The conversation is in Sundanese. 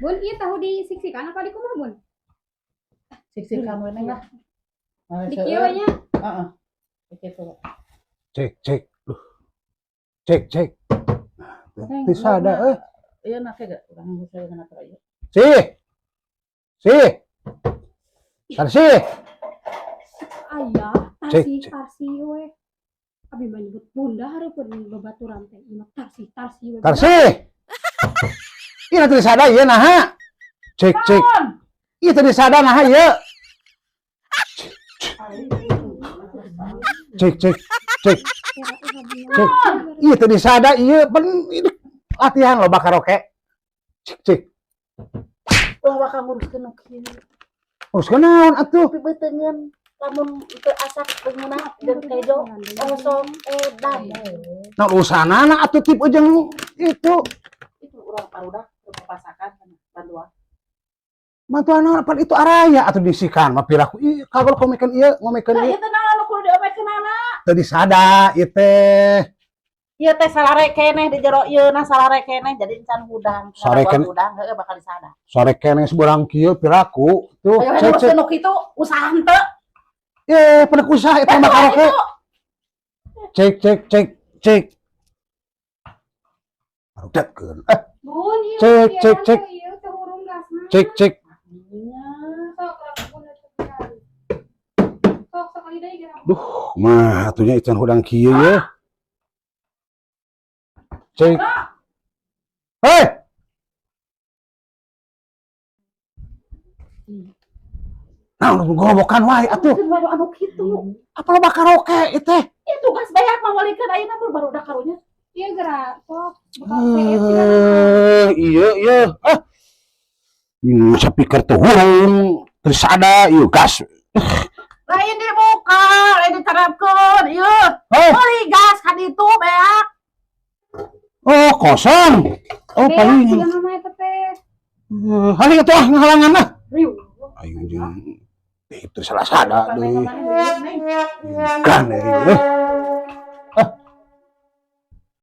Bun, ieu tahu disiksikan apa di kumaha, Bun? Siksikan we, Neng, lah. Nah, Di seueur. kieu we nya. Heeh. Kitu. Cek, cek. Duh. Cek, cek. Neng, Teu sada euy. Ieu na ke gak urang saya kana teh ieu. Si. Si. Tarsi. Ayah, Cek, tarsi, cek. Tarsi we. Abi mah nyebut bunda hareupeun babaturan teh. Ieu mah tarsi, tarsi we. Tarsi. Ieu teu sada ieu naha? Cek, cek. Ieu teu sada naha ieu? Cek, cek, cek. Cek. Ieu teu disada ieu pan ini latihan loba karaoke. Cek, cek. Ulah waka nguruskeun nu kieu. Terus naon atuh? Tapi beuteungeun lamun teu asak beungeunna jeung kejo osok edan. Nah, urusanana atuh tip jeung itu. Itu urang parudak teu papasakan bantuan. Bantuan naon, pan itu araya atuh disikan mah piraku ieu kagol komekeun ieu ngomekeun Nah, ieu. ieu teh naon anu kudu diomekeunana? Teu disada ieu teh. Ieu teh salare keneh di jero ieu na salare keneh, jadi encan hudang. Sare keneh. Hudang heueuh bakal disada. Sore keneh seberang kieu piraku tuh. Ayo Cek, cek. nguruskeun nu kitu usaha henteu. Eh, pada usaha eta mah karaoke. Itu. Cek, cek, cek, cek. Barudakkeun. Eh, Bun, ieu Cek, ieu cek, cek. Ieu teu hurung gasna. Cek, cek. Nya. Sok lah, Bunda tepian. Sok sakali deui geura. Duh, mah atunya ican hudang kieu ye. Cek. Hei. Nah, gorobokan wae atuh. Nguruskeun wae anu kitu. Apa loba karaoke ieu teh? Ieu tugas beak mawalikeun ayeuna mah barudak karunya. Ieu geura sok bekal CS sih. Eh, iya iya. Ah. Ini speaker tuh hurung, terus ada, ieu gas. Lain dibuka, lain diterapkeun, ieu. Eh, Meuli gas kan itu beak. Oh, kosong. Oh, Beak paling. siga mah eta teh. Eh, haling atuh ah ngahalangan ah. Riuh. Aing jeung itu salah sada deui. Kan euy. Eh.